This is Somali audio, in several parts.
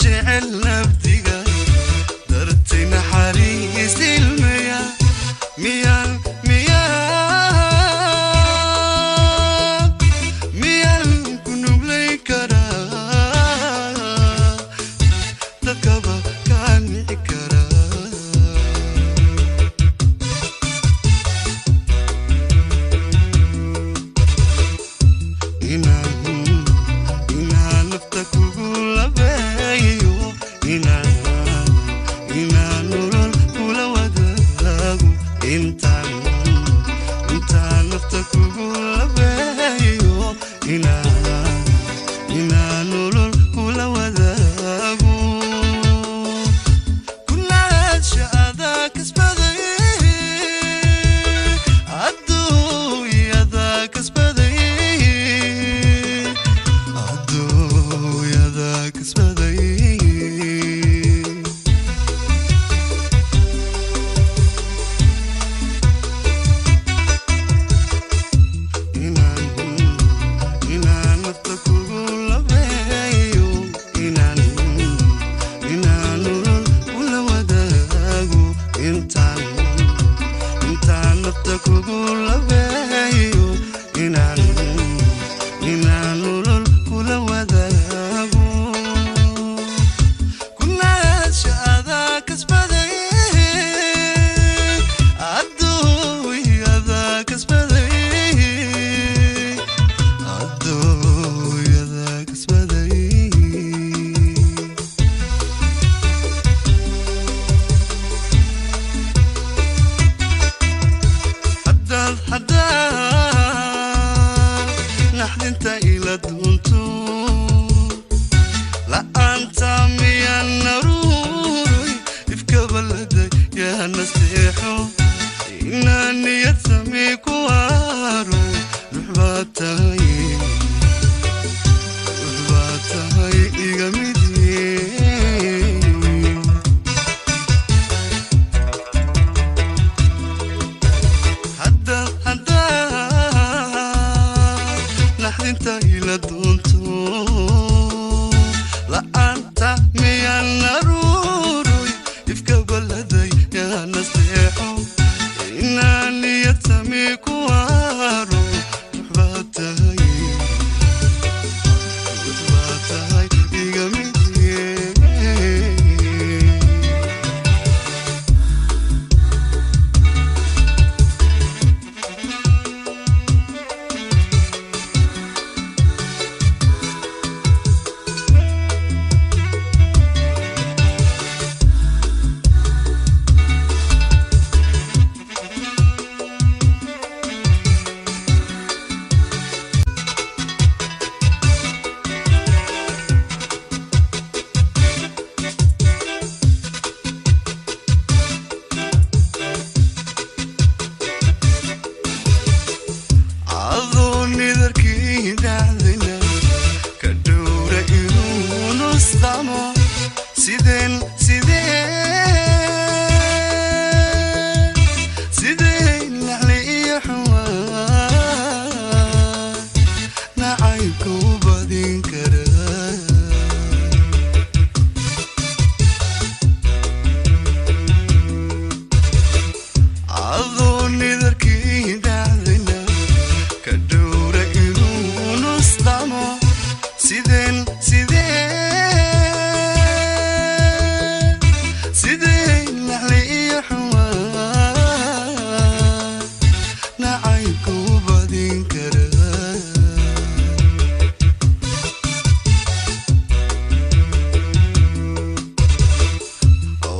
Jecel nabdiga darti naxariis ilmeya miyaan miyaan miyaan ku nuglay karaa, dadkaba kaa nici karaa. Inaan inaan nafta kugu labeeyo, inaan inaan nolol kula wadaago, intaan intaan nafta kugu labeeyo, inaan inaan nolol kula wadaago, kunaadsha adaa kasbaday, adduunyada kasbaday, adduunyada kasbaday. Inaan inaan nafta kugu labeeyo, inaan inaan nolol kula wadaago, intaan intaan nafta kugu labeeyo, inaan inaan nolol kula wadaago, kunaadsha adaa kasbaday, adduunyada kasbaday, adduunyada kasbaday. Haddaad haddaad naxdinta ila dunto, la'aanta miyaan naruuray ifkabalada yaa naseexo, inaan niyad sami ku waaro, ruux baa tahay, ruux baa tahay iga mid. Haddaad haddaad naxdinta ila dunto, la'aanta miyaan naruuroy ifka baladay yaa naseexo, inaan niyad sami ku waaro, ruux baa tahay, ruux baa tahay iga mid. Adoo nidarkii dhacdina ka dhowra inuu nusqamo, sideen sideen sideen naxli iyo xumaan nacaybka u badin karaa. Adoo nidarkii dhacdina ka dhowra inuu nusqamo, sideen sideen sideen naxli iyo xumaan nacaybka u badin karaa.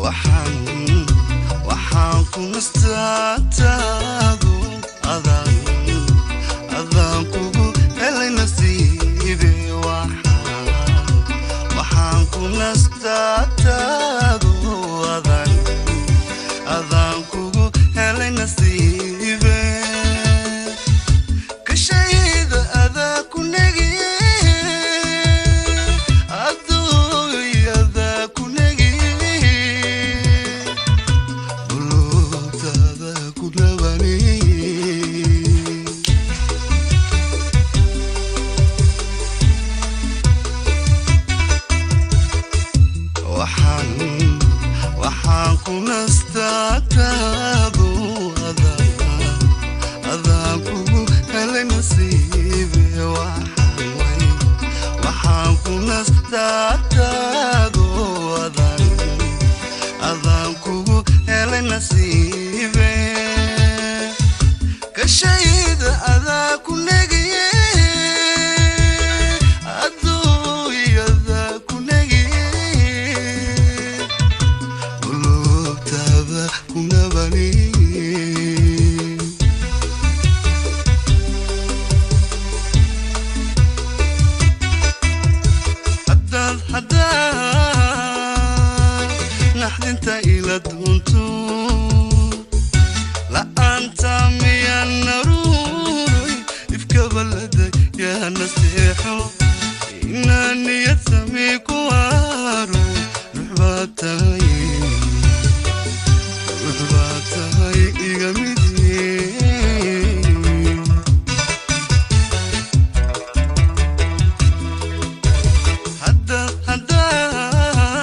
Waxaan waxaan ku nastaataado, adaan adaan kugu helay nasiibe, waxaan waxaan ku nastaataado, adaan adaan kugu helay nasiibe, kashayda adaa ku negi, adduunyada ku negi, qulubtaada ku nabani. Waxaan ku nastaataado adaan kugu helay nasiibe. Waxaan ku nastaataado adaan kugu helay nasiibe. Kashayda adaa ku negiye, adduunyada ku negiye, qulubtaada ku nabani. Haddaad haddaad naxdinta ila dunto, la'aanta miyaan naruuray ifka balada yaa naseexo inaan niyad sami ku waaro. Ruux baad tahay, ruux baad tahay iga mid. Haddaad haddaad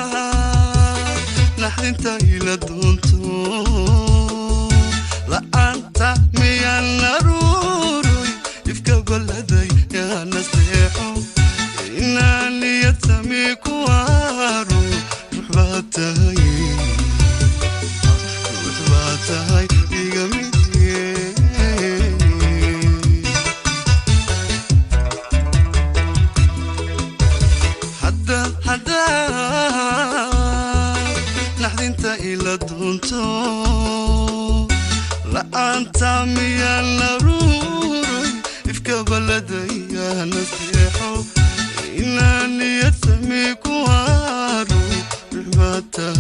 naxdinta ila dunto, la'aanta miyaan naruuray ifka baladay yaa naseexo inaan niyad sami ku waaro. Ruux baad tahay, ruux baad tahay iga mid. Haddaad haddaad naxdinta ila dunto, la'aanta miyaan naruuray ifka baladaya naseexo inaan niyad sami ku waaro. Ruux baad tahay.